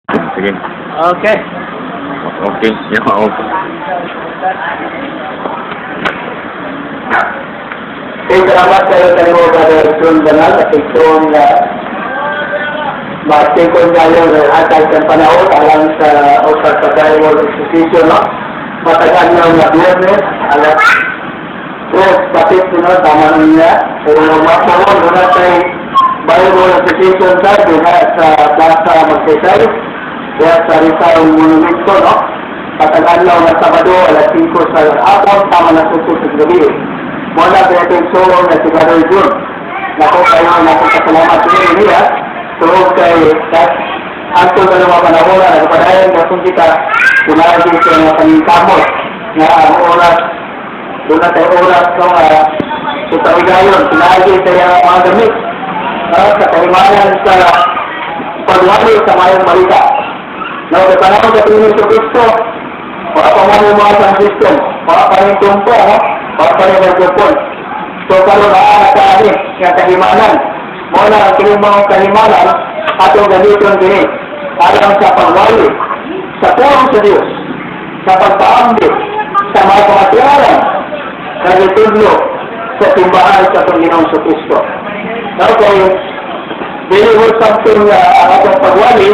Sige. Okay. Okay. Yeah, okay. Okay, salamat kayo sa imo, Brother Jun Banal, at itong matikon kayo ng atay sa panahon alang sa usa sa Bible Association, no? Matagal na nga Biyernes, alas 3, patit, no? Tama na niya. Pero makaroon, muna kay Bible Association sa diha sa Plaza Magsaysay, diha sa Rizal Monumento, no? Matagal na nga Sabado, alas 5 sa hapon, tama na suso sa gabi. Muna kaya ito na si Brother Jun. Nako kayo, nako kasalamat sa inyo niya. Tungod kay anto na mga panahon na nagpadayon na kung kita kunagi sa mga paningkamot nga ang oras doon na tayo oras no sa parigayon kunagi sa iyang mga gamit, no, sa kahimanan sa pagwali sa mayong balita. No, sa panahon sa Panginoon sa Kristo, wala pa man yung mga sound system, wala pa rin tumpo, no? Wala pa rin microphone. So, karon naa sa ani nga kahimanan. Mao na ang kining mga kahimanan atong gamiton kini alang sa pagwali sa pulong sa Dios, sa pagpaambit sa mga kamatuoran na gitudlo sa simbahan sa Panginoong Kristo. Okay, dili mo something ang atong pagwali,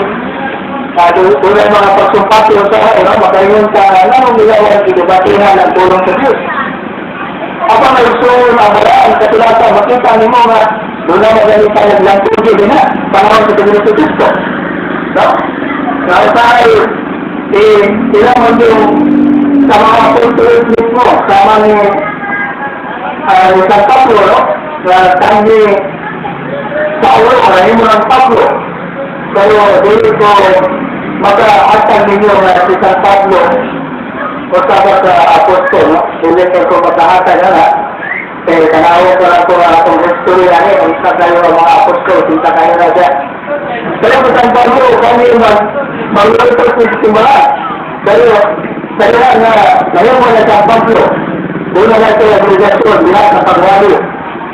dunay mga pagsumpati sa no, makaingon ka nganong nilawan gidebatihan ang pulong sa Dios. Apa may igsoon ang balaan kasulatan, makita nimo nga doon na magaling tayo naglantugi din na panahon sa Panginoon sa Kristo. No? Kaya tayo, eh, sila man yung sa mga apostoles mismo, sama ni San Pablo, no? Na tangi Paulo, mo ng Pablo. Pero dili ko makaatag ninyo nga si San Pablo o sa sa apostol, no? Dili ko makahatag na. Kaya tanaw ko lang ko ang akong history ani, kung isa kayo ang mga apostol, kinsa kayo na siya. Pero sa San Pablo, kami magluto sa simbahan. Pero sa nga, ngayon mo na San Pablo, doon na natin ang obligasyon, diha sa pagwali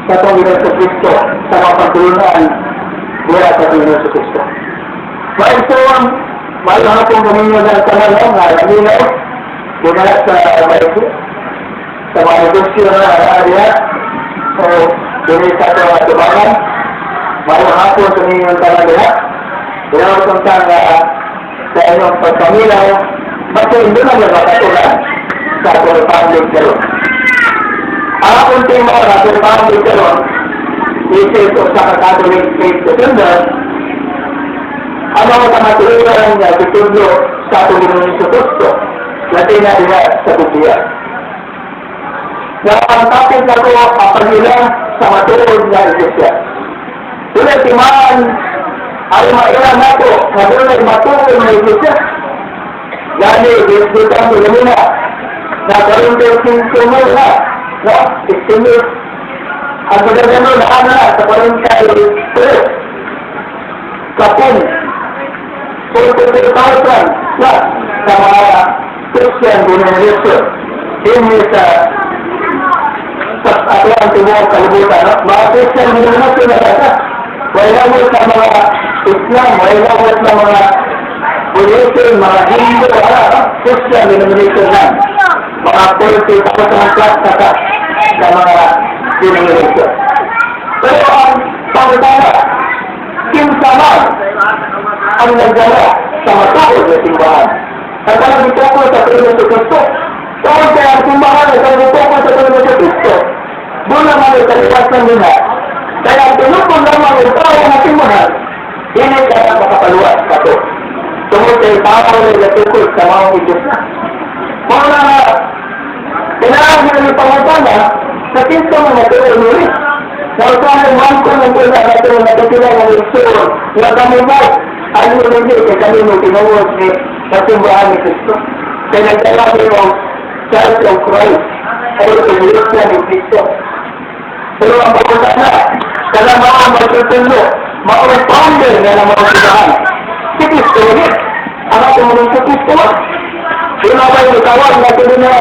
sa itong Ginoong Kristo, sa mga pagtulunan, diha sa Panginoon sa Kristo. Maigsoon, mahal hapon kami ng tanan nga laminaw, doon na sa mga negosyo na area, o doon sa atong atubangan, mahal hapon sa inyong tanan diha. Doon sa sa inyong pagpaminaw, basta hindi na makatulan sa atong public karon. Ang akong tema sa atong public karon, this is sa Catholic Faith Defender, ang mga kamatuoran nga gitudlo sa atong Ginoong Kristo, labi na diha sa Biblia. Na ang topic na ko, ang pag-ila sa matuod nga iglesia. Dunay timaan ay maila nato nga dunay matuod nga iglesia. Gani, dito ang lumina na karon kay 5,000 na, no? Estimate. Ang pagkagano na na sa 43. Kapin, 43,000 plus sa mga Christian denomination. Hindi sa ato ang tibuok kalibutan. No? Mga Christian denomination na siya. Wala mo sa mga Islam, wala mo sa mga Buddhism, mga Hindu, wala, no? Christian denomination lang. Mga 40,000 plus na sa mga denomination. Pero ang pangutana, kinsa man ang nagdala sa matuod na simbahan? At ang itukod sa Panginoon sa Kristo. Tungkol kaya ang simbahan ay ang itukod sa Panginoon sa Kristo. Doon naman ay kaliwasan nila. Kaya ang tinukod lamang ang tao ng simbahan, hindi kaya makapaluwas pa ito. Tungkol kay tao na natukod sa mga Diyos na. Mga na, kailangan nyo ng pangutana sa kinsa man matuod nila. Sa usahay man ko ng kuna natin na ng igsoon nga kami mo ano hindi kay kami mo tinuod ni sa simbahan ni Kristo. Kaya nagdala ni og Church of Christ ay Iglesia ni Kristo. Pero ang pangutana, kada mao magtutulo, mao ang founder nga na mga simbahan. Si Kristo ulit. Ang atong mga sa Kristo. Di na ba yung tawag na tuloy na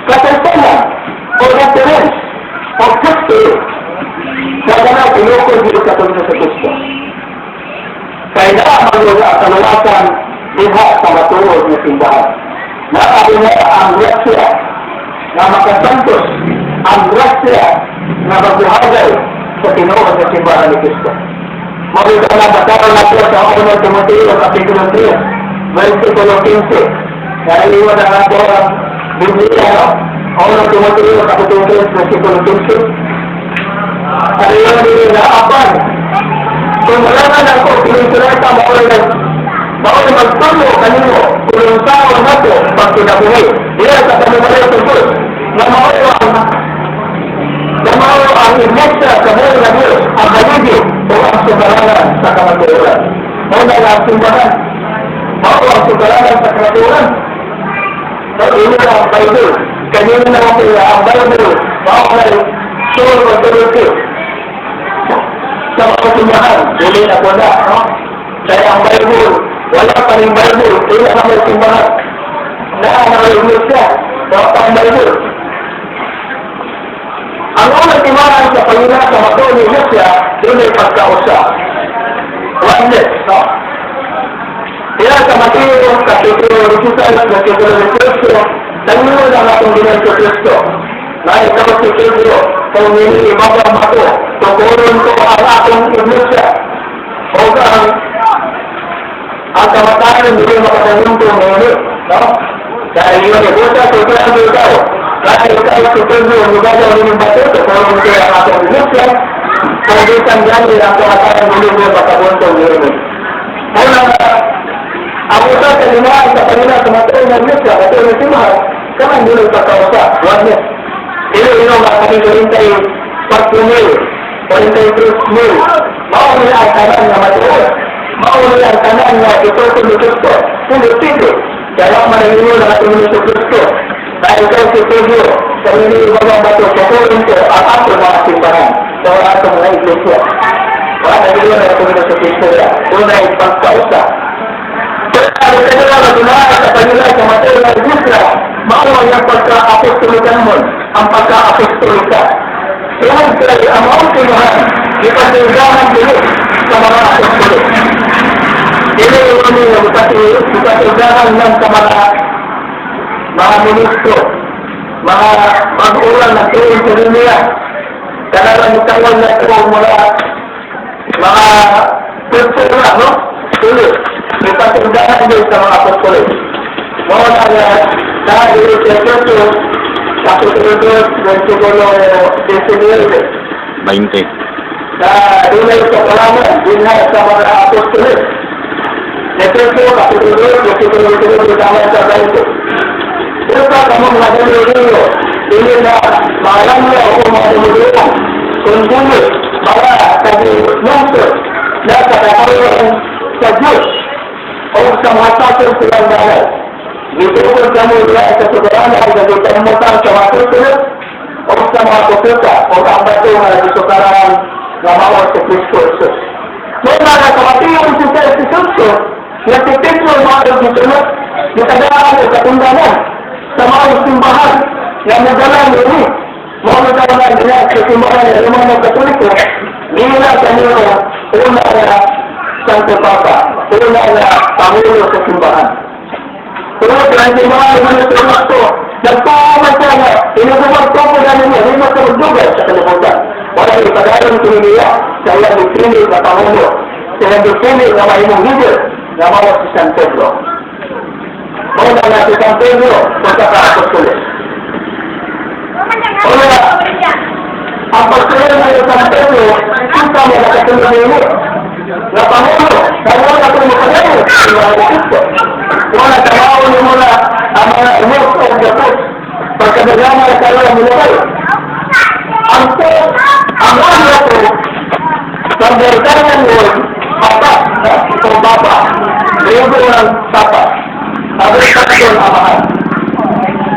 kasaysayan o reference o history na na tinukod dito sa Panginoon sa Kristo. Kaya naa man ang kaluwasan diha sa matuod nga simbahan. Naa diha ang grasya nga makasantos, ang grasya nga magbuhagay sa tinuod nga simbahan ni Kristo. Mawita na basahon nato sa 1 Timoteo, Kapitulo 3, versikulo 15. Naiiwan na nato ang Biblia, no? 1 Timoteo, Kapitulo 3, versikulo 15. Ano yun din na apan? Kung wala na ako, pinusulata mo ko rin mao ni magtulo kanimo kung unsaon nato pagkinabuhi. Diya sa pamumalayo sa Diyos, na mao ang iglesia sa buhay ng Diyos, ang haligi o ang sugaranan sa kamatuoran. Mao na ang simbahan. Mao ang sugaranan sa kamatuoran. So, ini ang Bible. Kanina na ako ang Bible, mao na sole authority sa mga simbahan. Dili na po na, no? Kaya ang Bible, wala pa rin Bible, ila na may simbahan. Na ang iglesia, wala pa ang Bible. Ang unang timaan sa pangina sa matuod nga iglesia, doon ay pagkausa. Oneness, no? Kaya sa Mateo, Kapitulo 16, versikulo 18, nag-ingon ang atong Ginoong Kristo na ikaw si Pedro, kung hindi ibabang ako, tukuron ko ang akong iglesia. O ang kamatayan hindi makatanyong niini, no? Dahil yun, ibusa, tukuran ko ikaw. Dahil ikaw si Pedro, mubabaw ninyong bato, tukuron ko ang akong iglesia. Kung bisan gani ang kamatayan hindi mo makabuntong niini. Una, ang usa sa limaan sa kanila sa matuod nga iglesia, matuod nga simbahan, kanang dili pagkausa, oneness. Dili ino nga kami 44 mil, 43 mil. Mao nila ang tanan nga matuod. Mao nila ang tanan nga ituto ni Kristo. Hindi pwede. Kaya man ang inyo na atong ni Kristo. Dahil ikaw si Pedro, sa hindi ibabang bato, tukurin ko ang atong mga simbahan sa atong mga iglesia. Wala na inyo na atong ni Kristo. Una ay pagkausa. Pero ang kanila na dumaan sa kanila sa matuod nga iglesia, mao ang pagka-apostolikan mo, ang pagka-apostolika. Tungod kay ang maong simbahan, ipagtindahan dili sa mga apostolik. Dili yun yung ipatindahan lang sa mga ministro, mga mag-ulang na tuon sa niya, kanang tawag na ito mga persona, no? Tuloy. Ipatindahan din sa mga apostolik. Mao na nga, dahil sa Efeso, Kapitulo 2, versikulo 19, 20. Na dunay kalaman dinha sa mga apostoles. Efeso, Kapitulo 2, versikulo 19 sa 20. Usa kamo mga dumudulo, dili na mga o mga dumudulo, kundi mga tagi-lungsod na sa katawhan sa Diyos o sa mga sakong silang banal. Gitukod kamo niya sa soberana nga gitanyutan sa mga apostoles o sa mga propeta o ang bato nga gisukaran nga mao si Kristo Jesus. May mga kamatiyon si Sir si Kristo nga si Pedro mao ang gisunod, gitagaan o katundanan sa mga simbahan nga modala niini. Mao na nga niya sa simbahan ng Romano Katoliko, nila kanino una nga Santo Papa, una nga Pangulo sa simbahan. Pero kaya simbahan ng mga Kristo, nagtuo siya nga, inugumag tuo na niya, hindi matulog sa kalibutan. Wala ipadayon kini niya sa iyang gipili na Pangulo, sa iyang gipili nga mahimong leader, nga mao si San Pedro. Mao na nga si San Pedro, usa ka apostoles. Una, ang pagsunod ng San Pedro, kinsa mo nakasunod niini na Pangulo, na wala na itong makadayon, si mga Kristo. Wala tawawon mo na ang mga most of the popes. Pagkadagama na kayo ang mulakay. Ang pope, ang una po, sa Italian word, papa, no? O papa. Griego ng papa. Sabi sa amahan.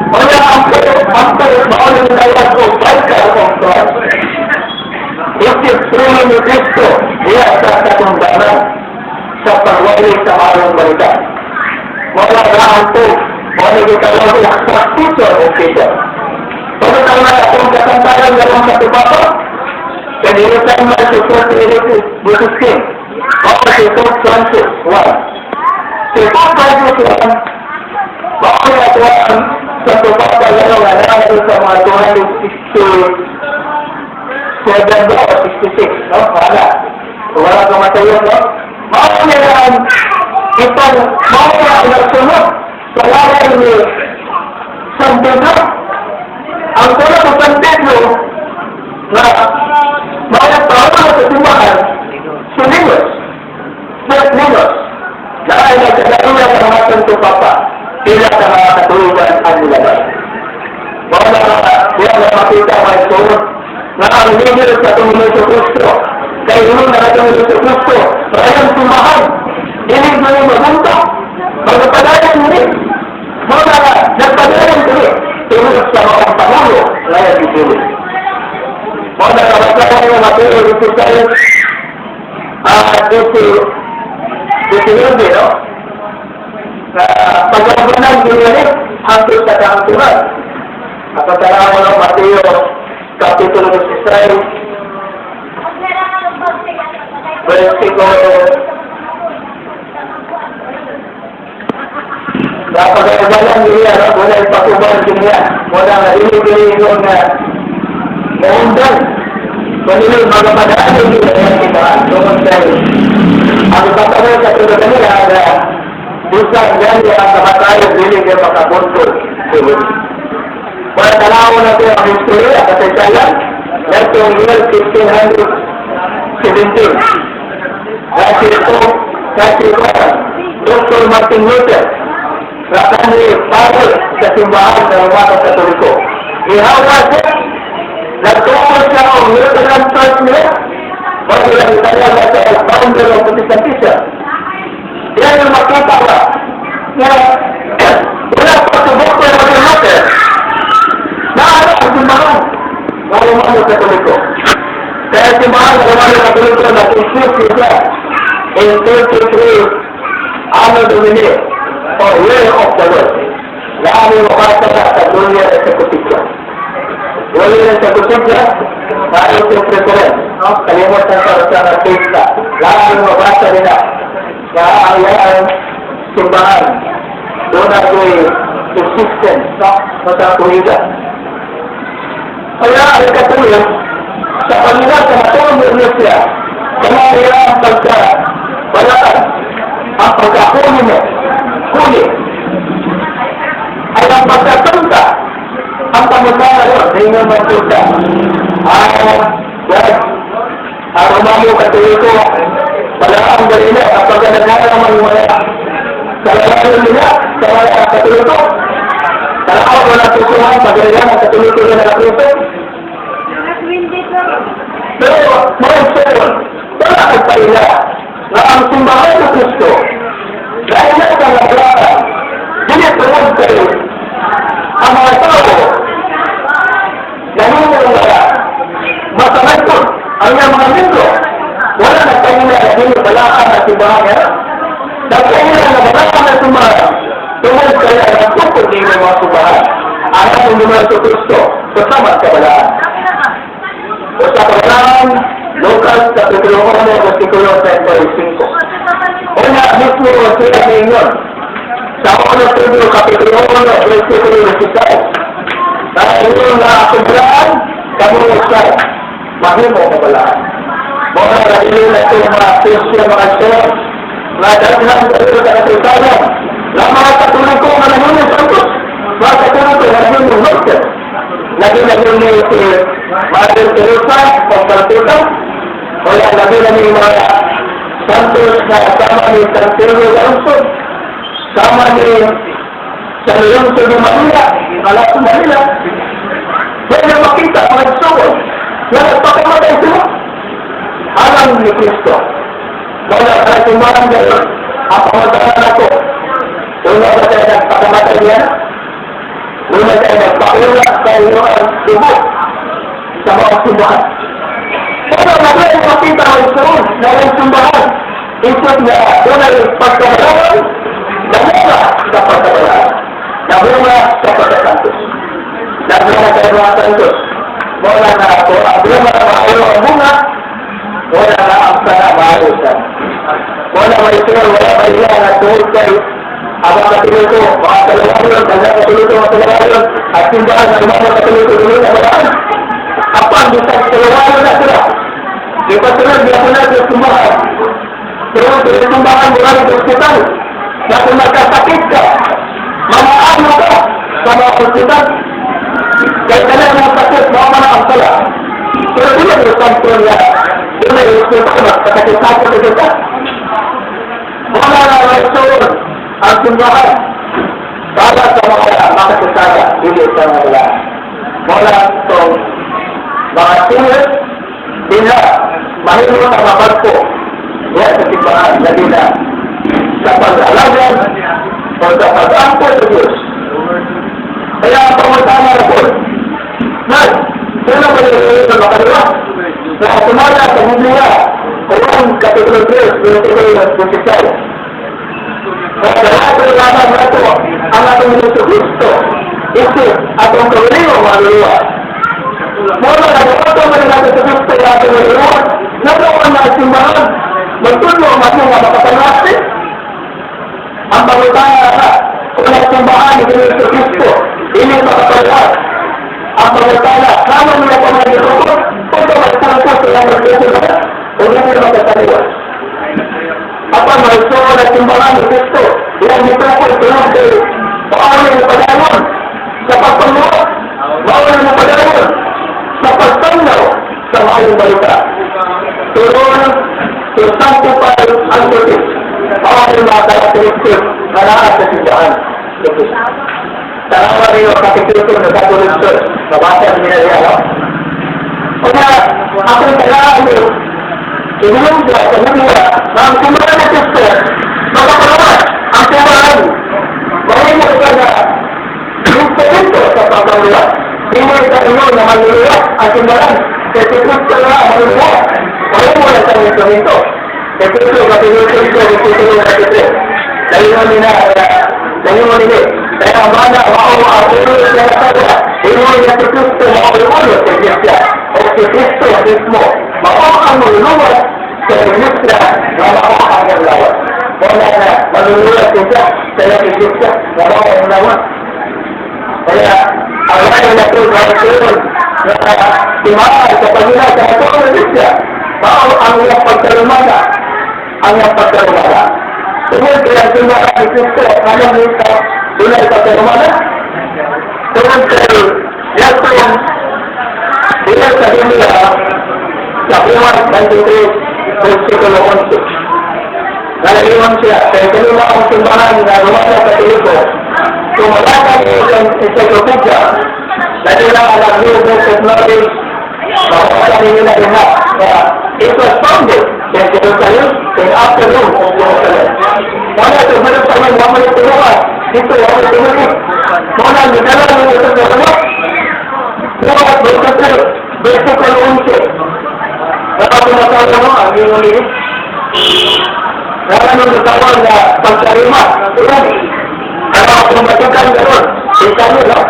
Wala ang pope, mao yung tawag ko, vicar of Christ. Isip tuloy ni Kristo, diya sa katungdanan, sa pagwali sa maayong balita. Wala na ang pope, wala yung tawag ko, successor of Peter. Pagka na akong kasantayan nga sa tupapa, kanila sa mga support ni Jesus King. Mao si Pope Francis I. Si Pope Francis I, mao ni ato ang Santo Papa gano nga naa sa mga 267 ba o 66, no? Wala. Wala kang matayo, no? Mao ni ang itong, mao ni ang nagsunod sa lalay ni San Pedro. Ang tulad ng San Pedro na mga tao sa simbahan, si Linus, Saint Linus, dahil nagkakaroon sa mga Santo Papa, sila sa mga katuigan ang nilabas. Mao na diya na makita, mga igsoon, na ang leader sa atong Hesus Kristo, kay ingon na atong Hesus Kristo, sa kanyang simbahan, dili mo yung magunto, magpadayon ni. Mao na nagpadayon ni, tungod sa mga pangulo, ngayon ipili. Mao na kabasa nga Mateo 16, 19, no? Na pagkabunan dinili hangtod sa kaangturan. Ang pagkalaman ng Mateo, Kapitulo 16, versikulo Napagkagalan niya, no? Wala ipatubang niya. Wala nga dili yung nga maundan. Kundi magapadaan yung niya ang tungkol sa ang ipatawag sa tulad nila na busa gani ang kamatayon dili kay makabuntol. Wala tanaw na ito ang historia kasaysayan. Datong year 1517. Kasi ito, Dr. Martin Luther, na kani pare sa simbahan ng Romano Katoliko. Ihawa siya, nagtukod siya ang Lutheran Church nila, bago lang italaga sa founder of Protestantism. Yan yung makita ba na wala pa sa Dr. Martin Luther, na ano ang simbahan ng Romano Katoliko. Kaya simbahan ng Romano Katoliko nag-issue siya in 33 Anno Domini or Year of the Lord. Na aming mabasa sa Gloria sa Kusitya. Gloria sa Kusitya, tayo sa preference, no? Kalimutan sa sa fiesta. Lahat mabasa nila na ang ang simbahan. Doon na ito'y existence, no? Sa tuwigan. Kaya ang katulad, sa kanila sa matulong ng Iglesia, kaya ang pagka balaan, ang pagkahuli mo, huli, ay ang pagkatunta, ang pamutana yun, hindi nga magpunta. Ang God, ang Romano Katoliko, balaan galila, ang pagkadaghan naman wala sa lalayon nila, sa mga Katoliko, Tanaw wala tutuhan, pagkadaghan ang Katoliko na nakakruto. Pero, mga igsoon, wala nagpaila na ang simbahan ng Kristo, dahil na sa labaran, dili tungod kayo, ang mga tao, nanunungala, masamantod, ang iyang mga membro, wala nagpaila na dili balaan ang simbahan niya. Nagpaila na balaan ang simbahan, tungod kaya nagtukod ninyo mga simbahan. Ang atong Ginoong Kristo, kasama sa balaan. O sa kabalaan, Lucas Kapitulo 1, versikulo 35. Una, mismo sila ninyon. Sa 1 Pedro Kapitulo 1, versikulo 16. Dahil yun na asubraan, kamo sa mahimo kabalaan. Mga dahil na ito mga Christian, mga church, na daghan sa sa kasaysayan, na mga Katoliko nga nahimong santos, mga Katoliko nga nahimong Luther, lagi na yun ni si Mother Teresa of Calcutta, o yan, labi na ni mga santos na sama ni San Pedro Alonso, sama ni San Lorenzo de Manila, Alas Manila. Kaya makita mga igsoon, na nagpakamatay sila, alam ni Kristo. Wala sa simbahan gayon, ang pamatayan ako. Una ba tayo nagpakamatay niya? Una tayo nagpakula sa inyo ang dugo sa mga simbahan. Pero nagay makita ang igsoon na ang simbahan. Isip na doon ay pagkabalaan, namunga sa pagkabalaan. Namunga sa pagkasantos. Namunga sa mga santos. Wala na ako. Ang bunga na maayo ang bunga, wala na ang sana maayo siya. Wala may sure, wala may iya na tungod kay ang mga Katoliko, mga Kalawayon, mga Katoliko, mga Kalawayon, at simbahan ng mga Katoliko, dili na balaan. Apan, bisag Kalawayon na sila. Ipasunod, di ako na sa simbahan. Pero sa simbahan, wala sa ospital. Na kung magkasakit ka, mamaano ka sa mga ospital. Kaya kaya mga sakit, mga mga ang sala. Pero di na yung santo niya, di na yung ospital, magkasakit-sakit ka. Wala na rason ang simbahan para sa mga makasasala, dili sa mga wala. Wala itong mga sinners, sila mahimo na mabagko diya sa simbahan, labi na sa pag-alagad o sa pag-ampo sa Diyos. Kaya ang pangutana ko, Nag, sino ba yung sa makaliwa? Na sumala sa Biblia, Juan Kapitulo 3, versikulo 26. Kaya ito lamang nato ang atong Hesus Kristo. Isip atong kaugalingong manluluwas. Muna na ito man natin sa Kristo yung atong manluluwas. Nagawa na simbahan. Magtudlo ang atong mga makapanasi. Ang pangutana na kung ang simbahan ni Hesus Kristo, hindi makapanasi. Ang pangutana, kano nila pa mga kung magtangko sila magtudlo o hindi makasaliwas. Apan maisuo na simbahan ni Kristo, iyang mitukod tulog kay paano mo padayon sa pagpanguot, paano mo padayon sa pagtanglaw sa maayong balita. Turun to sanctify unto this, paano mga karakteristik na naa sa simbahan ni Kristo. Tanawa niyo ang kapitulo ng Catholic Church. Nabasa niyo na yan, no? Kaya, akong talaan niyo, inulong siya sa Biblia na ang simbahan ni Kristo, makapaluwas ang simbahan. Mahimo ka na instrumento sa pagpaluwas. Hindi sa inyo na manluluwas ang simbahan. Kaya si Kristo na ang manluluwas. Mahimo na sa instrumento. Kaya Kristo, Kapitulo 5, versikulo 23. Dahil nila, dahil nila, kaya ang bana, mao ang ulo sa asawa, ingon niya si Kristo, mao ang ulo sa iglesia. O si Kristo mismo, mao ang manluluwas sa iglesia, na mao ang iyang lawas. Wala na, manluluwas siya sa iyang iglesia, na mao ang lawas. Kaya, ang layo na ito, mga na timahal sa pagila sa atong iglesia, mao ang iyang pagkarumana, ang iyang pagkarumana. Tungod kay ang simbahan ni Kristo, anong nito, dunay pagkarumana? Tungod kay yatong dila sa Biblia, sa Juan 23, versikulo 11. Nalayon siya, kaya kanina ang simbahan na Romano Katoliko, kung wala ka ni encyclopedia, na nila ang New Book of Knowledge, mawala ninyo na rin na it was founded in Jerusalem and after Rome of Jerusalem. Wala ito, Jerusalem, wala mo tulungan. Dito, wala mo tulungan. Wala, nagdala mo ito sa Roma. Wala, versikulo 11. Nakatumatawag mo, ang iyong ulit. Wala nung natawag na pagkarima. Ano kung matukan gano'n? Kita nyo, no?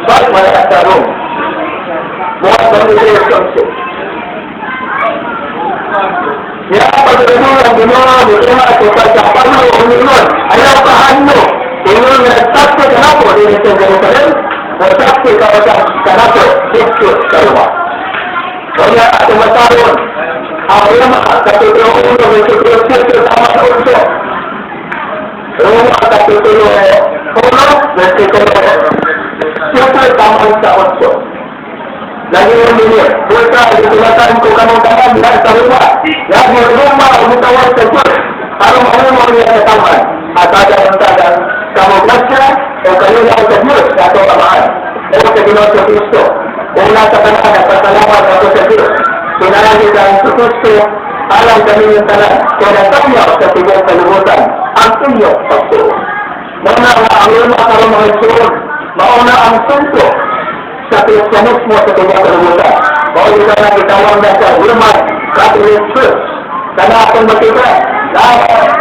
Bakit wala sa Rome? Buhat 23, 11. Ya pagkasunod ang Ginoo ni Ema at pagkapano o umingon, ayaw kahanno, ingon nga nagsaksi ka napo din sa Jerusalem, o saksi ka sa kanapo dito sa Roma. Kaya ato masahon, ang Roma, Kapitulo 1, versikulo 7, tama sa 8. Roma, Kapitulo 1, versikulo 7, tama sa 8. Lagi yung ninyo, buta, itulatan ko kamong tanan, lahat sa Roma. Lahat ng Roma, umutawag sa Diyos, para mahimo niya sa taman. At tagang tagang, kamo grasya, o kayo lang sa Diyos, sa ato tamaan. O sa Ginoo sa Kristo. Una sa tanan, at pasalamat ako sa Diyos. Pinalagi ka ang Kristo, alam kami yung tanan, kaya natangyaw sa tibuok kalibutan, ang inyong pagtuo. Mauna nga ang Roma karon mga igsoon, mauna ang sentro sa Kristyanismo sa tibuok kalibutan. Mao ka na gitawag na sa Roman Catholic Church. Kana akong makita, na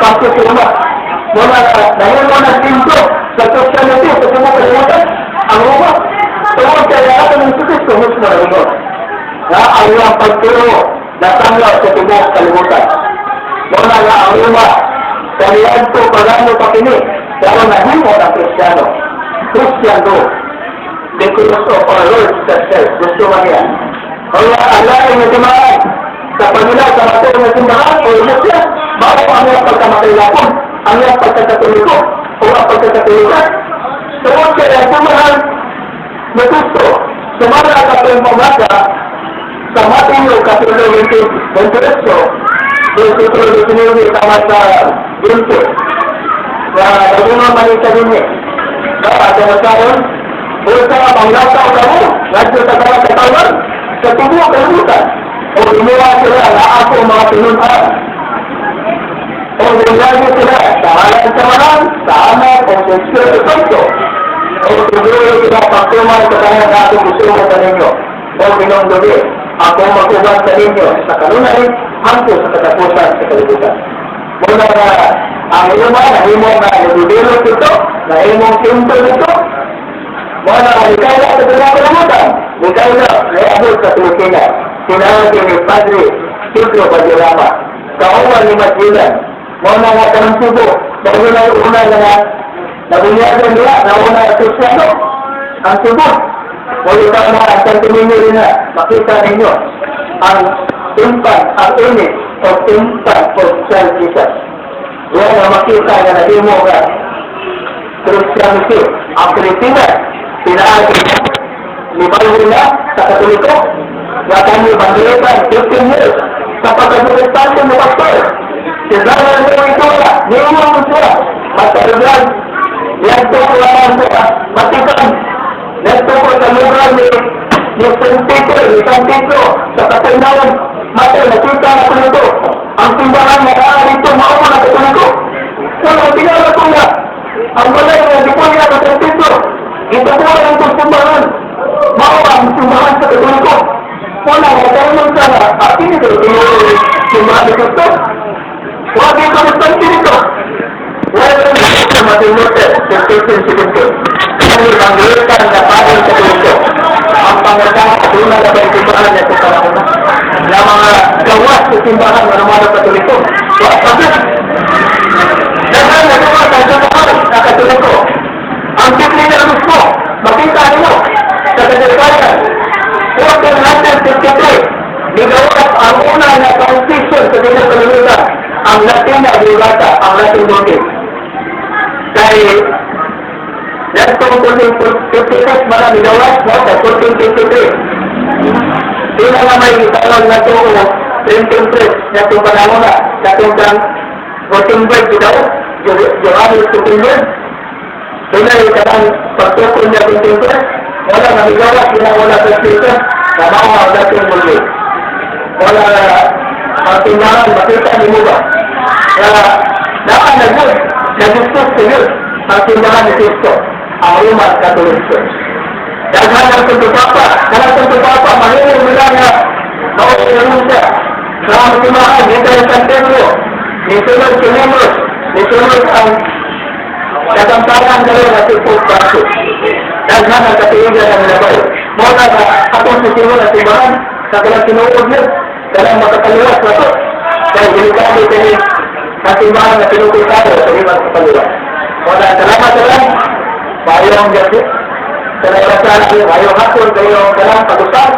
campus Roma. Muna na, nahimo na sentro sa Christianity sa tibuok kalibutan, ang Roma. Tungod kay ato ng Kristo mismo na ingon na ang iyang pagturo natanglaw sa tibuok kalibutan. Mao na nga ang Roma, kaniadto pagano pa kini, pero nahimo ng Kristiyano. Christian do. Because of our Lord Jesus Christ. Gusto man niya. Kaya ang laing nga timaan sa panila sa matuod nga simbahan o iglesia, mao ang iyang pagkamakilapon, ang iyang pagkakatoliko, o ang pagkakatolika. Tungod kay ang simbahan ni Kristo, sumala sa pagpamaka sa Mateo Kapitulo 28, versikulo 19 tama sa 20, na naguna man ito din eh. Na, ato masayon, busa manglakaw kamo, ngadto sa mga katawan, sa tibuok kalibutan. O imuha sila na ako mga tinun-an. O bunyagi sila sa ngalan sa Amahan, sa Anak, o sa Espiritu Santo. O siguro sila pagtuman sa kanyang atong gusto sa ninyo. O hinumdumi, ako mag-uban sa ninyo sa kanunay, hangtod sa katapusan sa kalibutan. Mao na nga, ang Roma, nahimo nga nagdudulot ito, nahimong simple ito, mao na nga, ikaw sa kalibutan, ikaw na, naiabot sa Pilipinas. Tinawag ni Padre Pedro Valderrama, kauban ni Magellan, mao na nga kanang Subo, bago na una nga nabunyagan nila, nauna ang Kristiyano, ang Subo. Muli ka na ang Santo Niño rin na, makita ninyo ang infant, ang image of infant of child Jesus. Yan ang makita nga nahimo nga Christianity. Ang Pilipinas, pinaagi ni na sa Katoliko, nga kami bandiretan 15 years sa pagka-protestante mo pastor. Si Brother Ito, niiwan mo siya, matalaglag, yan to ko lang sa Vatican, yan ko sa lugar ni St. Peter, ni San Pedro, sa Kapernaum, Mateo, nakita na ko nito. Ang simbahan na naa dito, mao na Katoliko. Wala, tinawag ko nga. Ang balay nga, di ko niya ka San Pedro. Ito po ang itong simbahan. Mao ang simbahan sa Katoliko. Wala, nagkaroon sa akin ito, simbahan ni Cristo. Wala dito ng San dito. Wala rin sa Martin Luther, sa 1517. Kani ang Lutheran na padre Katoliko. Ang pangatang at una na ba simbahan na sa panahon na mga gawas sa simbahan na mga Katoliko. Wala pa. Dahil na gawas ang simbahan na Katoliko. Ang Biblia na mismo, makita niyo sa kasaysayan. 1453, nigawas ang una na confession sa tibuok kalibutan, ang Latina Vulgata, ang Latin Vulgate. Kay Natong 1456 man ang nigawas mo sa 1453. Di na nga may itawag na ito o printing press na itong panahon na katong kang Gutenberg daw, Johannes Gutenberg. Doon na yung kanang pagtukol niya printing press, wala na nigawas, di na wala sa speaker, na mao ang Latin Vulgate. Wala ang tindahan, makita ni mo ba? Na naa na yun, nagustos sa yun, ang simbahan ni Cristo, ang Roman Catholic Church. Daghan ang Santo Papa, kanang Santo Papa, mahimong nila nga mauunan siya. Sa ang simbahan, dito sa San Pedro, nisunod si Nimrod, nisunod ang katamtaman karon na si Pope Francis. Daghan ang katiigan ng nilabay. Mao na nga, atong susunod ang simbahan, sa kanang tinuod niya, kanang makakaliwas na to. Dahil delikado kini ang simbahan na tinukoy tayo sa di makakaliwas. Mao na, salamat sa lang. Mayong gabi. Salamat sa mayong hapon kayo kanang pag-usap.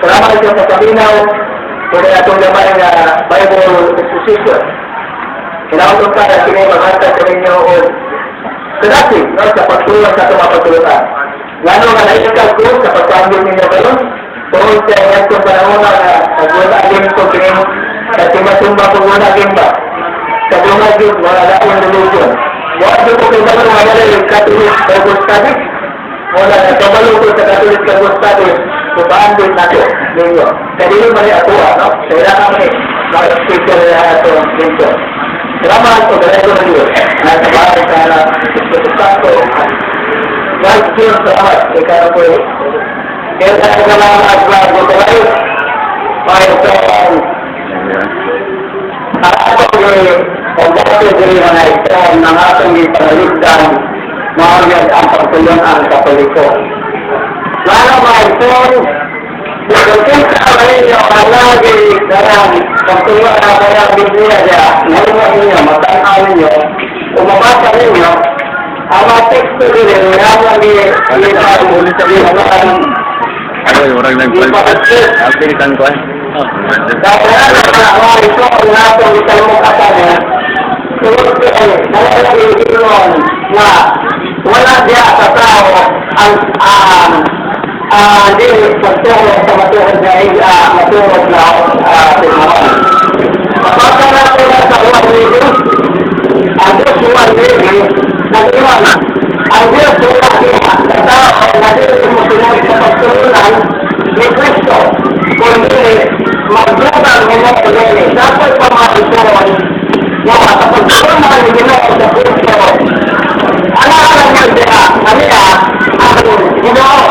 Salamat sa papaminaw kung atong gamay nga Bible exposition. Kailangan ka na kini maghatag sa ninyo o kadasi, no, sa pagtulong sa itong mapagtulungan. Lalo nga naikag ko sa pagkambyo ninyo karon, tungod sa itong panahon na nagwala ko kini sa timba-timba ko wala ba? Sa bunga yun, wala akong religion. Wala ko kay balo nga wala yung Catholic Bible Studies. Wala na kabalo ko sa Catholic Bible Studies, kung din nato ninyo. Kaya dili man ni ato, no? Kailangan ni mag-speaker na atong dito. Salamat o dalago ng Diyos. Nasa bahay sa Espiritu Santo. God Diyos, salamat. Ikaw po. Kaya salamat sa tayo. Para sa Ato o dati diri mga igsoon ng atong gipanalipdan mao gyud ang pagtulon ang Katoliko. Lalo mga igsoon, Kung kinsa man ninyo ang lagi karang pagtungo na kaya ang Biblia niya, ngayon mo ninyo, matanaw ninyo, kung mabasa ninyo, ang mga teksto din, nga mo Ay, murag nagpalit. Apil kan ko. Dahil ano na mga ito ang natong italmok atan tungod kay nalalaginon na wala diya sa tao ang dili pagtuo sa matuod na matuod na